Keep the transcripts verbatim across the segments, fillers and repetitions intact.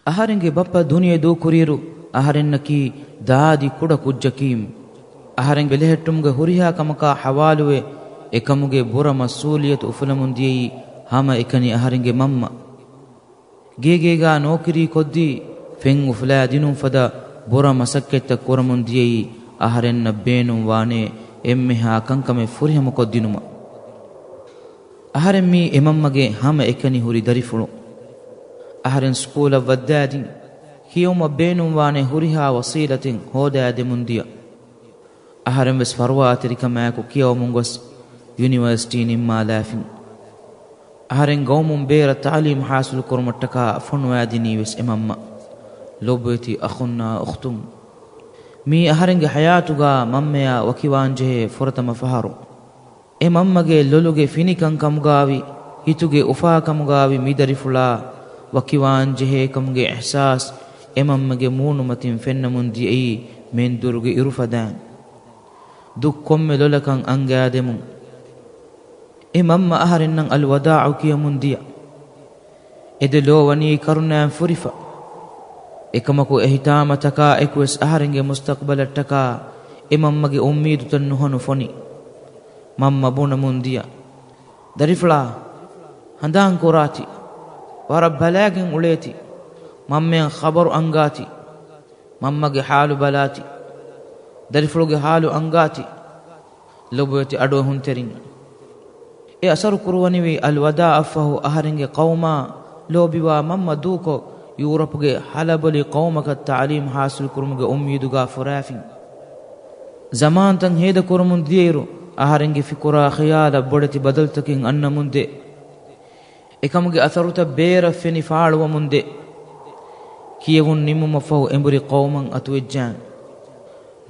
އަހަރެންގެ ބައްޕަ ދުނިޔެ ދޫކުރިއިރު، އަހަރެންނަކީ ދާދި ކުޑަ ކުއްޖަކީ. އަހަރެން ބެލެހެއްޓުމުގެ ހުރިހާ ކަމަކާ ހަވާލުވެ، އެކަމުގެ ބުރަ މަސްއޫލިއްޔަތު އުފުލަމުން ދިޔައީ ހަމަ އެކަނި އަހަރެންގެ މަންމަ. ގޭގޭގާ ނޯކިރީ ކޮށްދީ، ފެން އުފުލާދިނުން ފަދަ ބުރަ މަސައްކަތްތައް ކުރަމުން ދިޔައީ އަހަރެންނަށް ބޭނުންވާނޭ އެންމެހާ ކަންކަމެއް ފުރިހަމަކޮށްދިނުމަށް. އަހަރެން މީ އެމަންމަގެ ހަމަ އެކަނި ހުރި ދަރިފުޅު. އަހަރެން ސްކޫލަށް ވައްދާދިން، ކިޔެވުމަށް ބޭނުންވާނެ ހުރިހާ ވަސީލަތެއް ހޯދާދެމުން ދިޔަ. އަހަރެން ވެސް ފަރުވާތެރިކަމާއެކު ކިޔަވަމުން ގޮސް ޔުނިވަރސިޓީ ނިންމާލާފިން. އަހަރެން ގައުމުން ބޭރަށް ތަޢުލީމް ޙާޞިލު ކުރުމަށްޓަކާ ފޮނުވާދިނީ ވެސް އެމަންމަ. ލޮބުވެތި އަޚުންނާ އުޚްތުން، މީ އަހަރެންގެ ޙަޔާތުގާ މަންމަޔާ ވަކިވާންޖެހޭ ފުރަތަމަ ފަހަރު. އެ މަންމަގެ ލޮލުގެ ފިނިކަންކަމުގާވި، ހިތުގެ އުފާކަމުގާވި މި ދަރިފުޅާ ވަކިވާންޖެހޭކަމުގެ އިޙްސާސް އެ މަންމަގެ މޫނުމަތިން ފެންނަމުން ދިޔައީ މެންދުރުގެ އިރުފަދައިން. ދުށް ކޮންމެ ލޮލަކަށް އަންގާދެމުން. އެ މަންމަ އަހަރެންނަށް އަލްވަދާޢު ކިޔަމުން ދިޔަ. އެދެ ލޯ ވަނީ ކަރުނައިން ފުރިފަ. އެކަމަކު އެހިތާމަތަކާ އެކުވެސް އަހަރެންގެ މުސްތަޤްބަލަށްޓަކާ އެ މަންމަގެ އުއްމީދުތައް ނުހަނު ފޮނި. މަންމަ ބުނަމުން ދިޔަ. ދަރިފުޅާ، ހަނދާން ކުރާތި. ވަރަށް ބަލާގެން އުޅޭތި. މަންމައަށް ޚަބަރު އަންގާތި. މަންމަގެ ޙާލު ބަލާތި. ދަރިފުޅުގެ ޙާލު އަންގާތި. ލޮބުވެތި އަޑުއެހުންތެރިން. އެ އަސަރު ކުރުވަނިވި އަލްވަދާޢަށްފަހު އަހަރެންގެ ޤައުމާ ލޯބިވާ މަންމަ ދޫކޮށް، ޔޫރަޕުގެ ހަލަބޮލި ޤައުމަކަށް ތަޢުލީމް ޙާޞިލުކުރުމުގެ އުއްމީދުގާ ފުރާފިން. ޒަމާންތައް ހޭދަކުރަމުން ދިޔައިރު، އަހަރެންގެ ފިކުރާ ޚިޔާލަށް ބޮޑެތި ބަދަލުތަކެއް އަންނަމުންދޭ. އެކަމުގެ އަސަރުތައް ބޭރަށް ފެނި ފާޅުވަމުންދޭ. ކިޔެވުން ނިމުމަށްފަހު އެނބުރި ޤައުމަށް އަތުވެއްޖާން.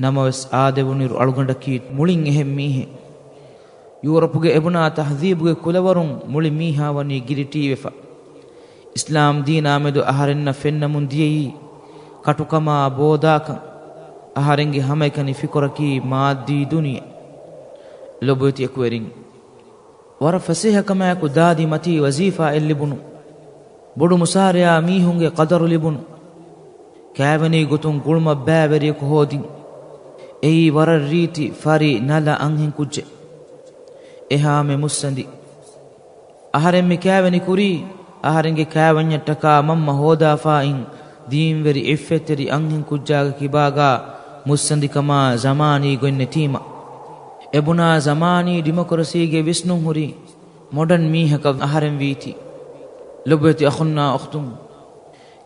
ނަމަވެސް އާދެވުނުއިރު އަޅުގަނޑަކީ މުޅިން އެހެން މީހެއް. ޔޫރަޕުގެ އެބުނާ ތަހްޒީބުގެ ކުލަވަރުން މުޅި މީހާ ވަނީ ގިރިޓީވެފަ. އިސްލާމް ދީނާމެދު އަހަރެންނަށް ފެންނަމުން ދިޔައީ ކަޓުކަމާ ބޯދާކަން. އަހަރެންގެ ހަމައެކަނި ފިކުރަކީ މާއްދީ ދުނިޔެ. ލޮބުވެތި އެކުވެރިން. ވަރަށް ފަސޭހަކަމާއެކު ދާދި މަތީ ވަޒީފާއެއް ލިބުނު. ބޮޑު މުސާރަޔާ މީހުންގެ ޤަދަރު ލިބުނު. ކާވެނީ ގޮތުން ގުޅުމަށް ބައިވެރިޔަކު ހޯދިން. އެއީ ވަރަށް ރީތި، ފަރި، ނަލަ އަންހެން ކުއްޖެއް. އެހާމެ މުއްސަނދި. އަހަރެން މި ކާވެނި ކުރީ، އަހަރެންގެ ކާވެންޏަށްޓަކާ މަންމަ ހޯދާފާއިން، ދީންވެރި އިއްފަތްތެރި އަންހެން ކުއްޖާގެ ކިބާގާ މުއްސަނދިކަމާ ޒަމާނީ ގޮތް ނެތީމަ. އެބުނާ ޒަމާނީ ޑިމޮކްރަސީގެ ވިސްނުން ހުރި މޮޑަން މީހަކަށް އަހަރެން ވީތީ. ލޮބުވެތި އަޚުންނާ އުޚްތުން.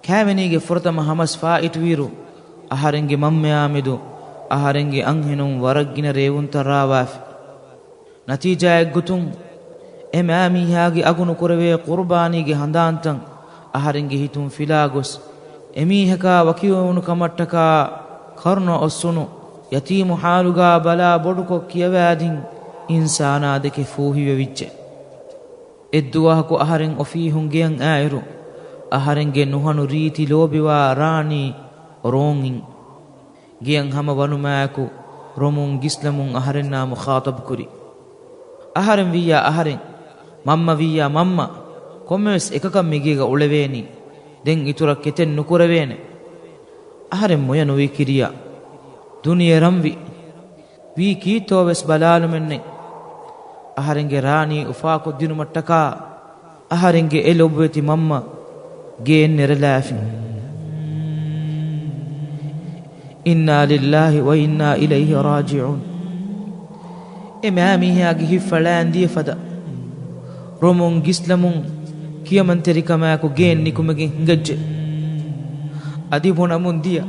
ކާވެނީގެ ފުރަތަމަ ހަމަސް ފާއިތުވިއިރު، އަހަރެންގެ މަންމަޔާމެދު އަހަރެންގެ އަންހެނުން ވަރަށް ގިނަ ރޭވުންތައް ރާވާފި. ނަތީޖާއެއްގޮތުން، އެ މާމީހާގެ އަގުނުކުރެވޭ ޤުރުބާނީގެ ހަނދާންތައް އަހަރެންގެ ހިތުން ފިލާގޮސް، އެމީހަކާ ވަކިވެވުނު ކަމަށްޓަކާ ކަރުނަ އޮއްސުނު، ޔަތީމު ޙާލުގާ ބަލާ ބޮޑުކޮށް ކިޔަވާދިން އިންސާނާ ދެކެ ފޫހިވެވިއްޖެ. އެއްދުވަހަކު އަހަރެން އޮފީހުން ގެޔަށް އާއިރު، އަހަރެންގެ ނުހަނު ރީތި ލޯބިވާ ރާނީ ރޯންއިން ގެޔަށް ހަމަ ވަނުމާއެކު، ރޮމުން ގިސްލަމުން އަހަރެންނާ މުޚާޠަބު ކުރި. އަހަރެން ވިއްޔާ އަހަރެން، މަންމަ ވިއްޔާ މަންމަ، ކޮންމެވެސް އެކަކަށް މިގޭގަ އުޅެވޭނީ. ދެން އިތުރަށް ކެތެއް ނުކުރެވޭނެ. އަހަރެން މޮޔަ ނުވި ކިރިޔާ. ދުނިޔެ ރަންވި. ވީ ކީއްތޯވެސް ބަލާލުމެއްނެތް. އަހަރެންގެ ރާނީ އުފާކޮށްދިނުމަށްޓަކާ، އަހަރެންގެ އެ ލޮބުވެތި މަންމަ ގެއެއް ނެރެލާފިން. އިންނާ ލިއްލާހި ވަ އިންނާ އިލައިހި ރާޖިޢޫން. އެ މާމީހާގެ ހިތް ފަޅާން ދިޔަ ފަދަ، ރޮމުން ގިސްލަމުން ކިޔަމަންތެރިކަމާއެކު ގެއެއް ނިކުމެގެން ހިނގައްޖެ. އަދި ބުނަމުން ދިޔަ،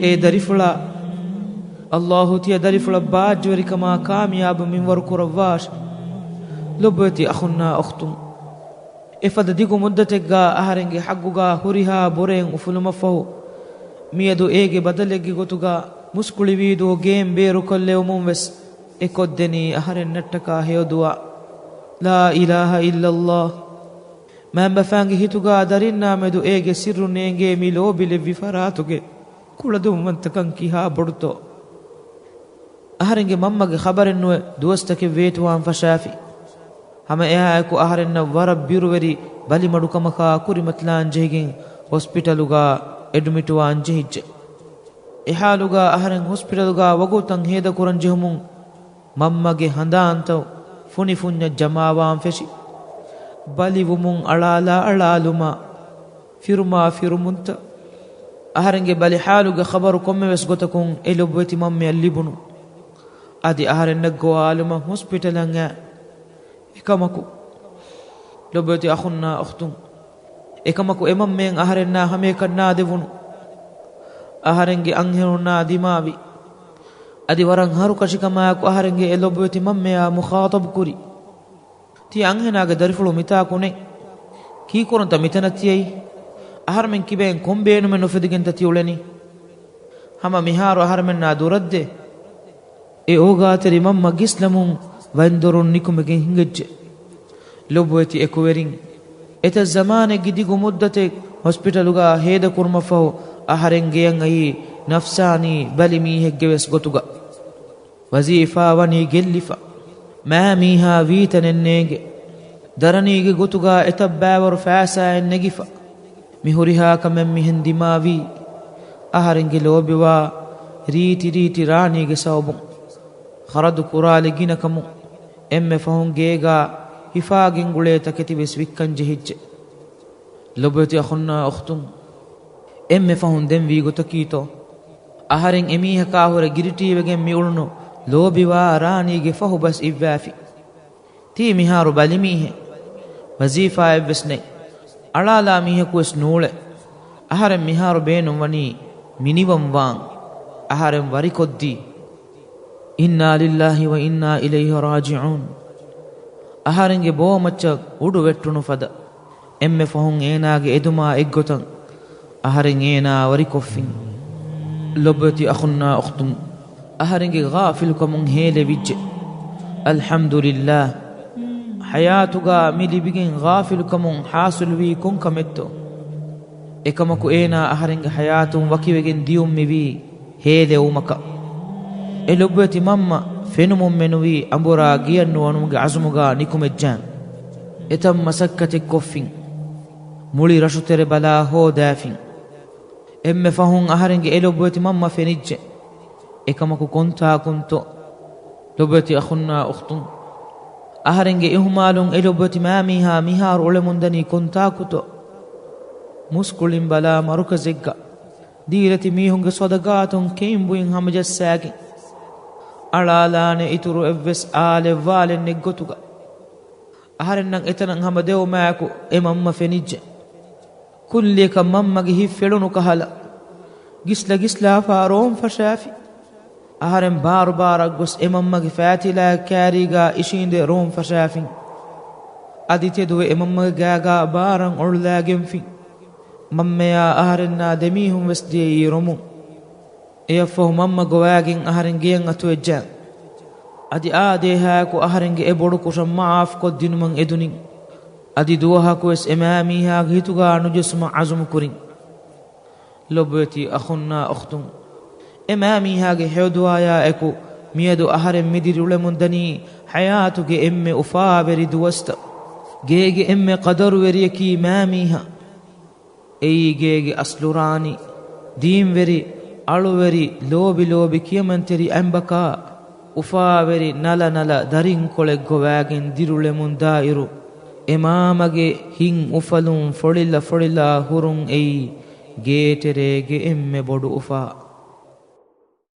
އޭ ދަރިފުޅާ، އައްލާހު ތިޔަ ދަރިފުޅަށް ބާއްޖަވެރިކަމާ ކާމިޔާބު މިންވަރު ކުރައްވާށި. ލޮބުވެތި އަޚުންނާ އުޚްތުން. އެފަދަ ދިގު މުއްދަތެއްގާ އަހަރެންގެ ޙައްގުގާ ހުރިހާ ބުރައެއް އުފުލުމަށްފަހު، މިއަދު އޭގެ ބަދަލެއްގެ ގޮތުގާ މުސްކުޅިވީދޫ ގެއިން ބޭރުކޮށްލެވުމުން ވެސް އެ ކޮށްދެނީ އަހަރެންނަށްޓަކާ ހެޔޮ ދުޢާ. ލާ އިލާހަ އިއްލައްލާހް. މައިންބަފައިންގެ ހިތުގާ ދަރިންނާމެދު އޭގެ ސިއްރު ނޭނގޭ މި ލޯބި ލެއްވި ފަރާތުގެ ކުޅަދުންވަންތަކަން ކިހާ ބޮޑުތޯ؟ އަހަރެންގެ މަންމަގެ ޚަބަރެއްނުވެ ދުވަސްތަކެއް ވޭތުވާން ފަށާފި. ހަމަ އެއާއެކު އަހަރެންނަށް ވަރަށް ބިރުވެރި ބަލިމަޑުކަމަކާ ކުރިމަތިލާން ޖެހިގެން ހޮސްޕިޓަލުގަ އެޑްމިޓުވާން ޖެހިއްޖެ. އެހާލުގަ އަހަރެން ހޮސްޕިޓަލުގަ ވަގުތަށް ހޭދަކުރަން ޖެހުމުން މަންމަގެ ހަނދާންތައް ފުނިފުންޏަށް ޖަމާވާން ފެށި. ބަލިވުމުން އަޅާލާ އަޅާލުމާ، ފިރުމާ ފިރުމުންތައް. އަހަރެންގެ ބަލި ހާލުގެ ޚަބަރު ކޮންމެވެސް ގޮތަކުން އެ ލޮބުވެތި މަންމަޔަށް ލިބުނު. އަދި އަހަރެންނަށް ގޮވާލުމަށް ހޮސްޕިޓަލަށް އައި. އެކަމަކު، ލޮބުވެތި އަޚުންނާ އުޚްތުން، އެކަމަކު އެ މަންމައިން އަހަރެންނާ ހަމައެކަނި ނާދެވުނު. އަހަރެންގެ އަންހެނުންނާ ދިމާވި. އަދި ވަރަށް ހަރުކަށިކަމާއެކު އަހަރެންގެ އެ ލޮބުވެތި މަންމަޔާ މުޚާޠަބު ކުރި. ތި އަންހެނާގެ ދަރިފުޅު މިތާކު ނެތް. ކީކުރަންތަ މިތަނަށް ތިއައީ؟ އަހަރަމެން ކިބައިން ކޮން ބޭނުމެއް ނުފެދިގެންތަ ތިއުޅެނީ؟ ހަމަ މިހާރު އަހަރަމެންނާ ދުރަށްދޭ. އެ އޯގާތެރި މަންމަ ގިސްލަމުން ވައިންދޮރުން ނިކުމެގެން ހިނގައްޖެ. ލޮބުވެތި އެކުވެރިން، އެތައް ޒަމާނެއްގެ ދިގު މުއްދަތެއް ހޮސްޕިޓަލުގަ ހޭދަކުރުމަށްފަހު އަހަރެން ގެޔަށް އައީ ނަފްސާނީ ބަލި މީހެއްގެވެސް ގޮތުގަ. ވަޒީފާ ވަނީ ގެއްލިފަ. މާ މީހާ ވީތަނެއް ނޭނގެ. ދަރަނީގެ ގޮތުގަ އެތައް ބައިވަރު ފައިސާއެއް ނެގިފަ. މި ހުރިހާ ކަމެއް މިހެން ދިމާވީ. އަހަރެންގެ ލޯބިވާ ރީތި ރީތި ރާނީގެ ސަބަބުން. ޚަރަދު ކުރާލި ގިނަ ކަމުން އެންމެ ފަހުން ގޭގަ ހިފާގެން ގުޅޭ ތަކެތިވެސް ވިއްކަން ޖެހިއްޖެ. ލޮބުވެތި އަޚުންނާ އުޚްތުން، އެންމެ ފަހުން ދެން ވީ ގޮތަކީތޯ؟ އަހަރެން އެމީހަކާ ހުރެ ގިރިޓީވެގެން މިއުޅުނު ލޯބިވާ ރާނީގެ ފަހު ބަސް އިއްވާފި. ތީ މިހާރު ބަލިމީހެއް. ވަޒީފާއެއްވެސް ނެތް. އަޅާލާ މީހަކުވެސް ނޫޅެ. އަހަރެން މިހާރު ބޭނުންވަނީ މިނިވަން ވާން. އަހަރެން ވަރިކޮށްދީ. އިންނާ ލިއްލާހި ވަ އިންނާ އިލައިހި ރާޖިޢޫން. އަހަރެންގެ ބޯމައްޗަށް އުޑު ވެއްޓުނު ފަދަ. އެންމެ ފަހުން އޭނާގެ އެދުމާ އެއްގޮތަށް އަހަރެން އޭނާ ވަރިކޮށްފިން. ލޮބުވެތި އަޚުންނާ އުޚްތުން، އަހަރެންގެ ޣާފިލުކަމުން ހޭލެވިއްޖެ. އަލްޙަމްދުލިއްލާހް. ޙަޔާތުގަ މި ލިބިގެން ޣާފިލުކަމުން ޙާޞިލުވީ ކޮން ކަމެއްތޯ؟ އެކަމަކު އޭނާ އަހަރެންގެ ޙަޔާތުން ވަކިވެގެން ދިޔުން މިވީ ހޭލެވުމަކަށް. އެ ލޮބުވެތި މަންމަ ފެނުމުން މެނުވީ އަނބުރާ ގެޔަށް ނުވަނުމުގެ ޢަޒުމުގަ ނިކުމެއްޖާން. އެތައް މަސައްކަތެއް ކޮށްފިން. މުޅި ރަށުތެރެ ބަލާ ހޯދާފިން. އެންމެ ފަހުން އަހަރެންގެ އެ ލޮބުވެތި މަންމަ ފެނިއްޖެ. އެކަމަކު ކޮންތާކުންތޯ؟ ލޮބުވެތި އަޚުންނާ އުޚްތުން، އަހަރެންގެ އިހުމާލުން އެ ލޮބުވެތި މާމީހާ މިހާރު އުޅެމުންދަނީ ކޮންތާކުތޯ؟ މުސްކުޅިން ބަލާ މަރުކަޒެއްގަ ދީލަތި މީހުންގެ ޞަދަގާތުން ކެއިން ބުއިން ހަމަޖައްސާގެން، އަޅާލާނެ އިތުރު އެއްވެސް އާލެއްވާލެއް ނެތްގޮތުގަ. އަހަރެންނަށް އެތަނަށް ހަމަ ދެވުމާއެކު އެ މަންމަ ފެނިއްޖެ. ކުއްލިއަކަށް މަންމަގެ ހިތް ފެޅުނު ކަހަލަ، ގިސްލަ ގިސްލާފާ ރޯން ފަށާފި. އަހަރެން ބާރު ބާރަށް ގޮސް އެ މަންމަގެ ފައިތިލާއަށް ކާރީގާ އިށީނދެ ރޯން ފަށާފިން. އަދި ތެދުވެ އެ މަންމަގެ ގާގާ ބާރަށް އޮޅުލާގެންފިން. މަންމަޔާ އަހަރެންނާ ދެމީހުން ވެސް ދިޔައީ ރޮމުން. އެއަށްފަހު މަންމަ ގޮވާގެން އަހަރެން ގެޔަށް އަތުވެއްޖެ. އަދި އާދޭހާއެކު އަހަރެންގެ އެ ބޮޑު ކުށަށް މަޢާފްކޮށްދިނުމަށް އެދުނިން. އަދި ދުވަހަކުވެސް އެ މާމީހާގެ ހިތުގާ ނުޖެއްސުމަށް ޢަޒުމުކުރިން. ލޮބުވެތި އަޚުންނާ އުޚްތުން، އެ މާމީހާގެ ހެޔޮދުޢާޔާ އެކު މިއަދު އަހަރެން މި ދިރިއުޅެމުންދަނީ ޙަޔާތުގެ އެންމެ އުފާވެރި ދުވަސްތައް. ގޭގެ އެންމެ ޤަދަރުވެރިޔަކީ މާމީހާ. އެއީ ގޭގެ އަސްލު ރާނީ، ދީންވެރި، އަޅުވެރި، ލޯބި ލޯބި ކިޔަމަންތެރި އަނބަކާ، އުފާވެރި ނަލަ ނަލަ ދަރިންކޮޅެއް ގޮވާގެން ދިރިއުޅެމުންދާއިރު، އެ މާމަގެ ހިތް އުފަލުން ފޮޅިލަ ފޮޅިލާ ހުރުން އެއީ ގޭތެރޭގެ އެންމެ ބޮޑު އުފާ.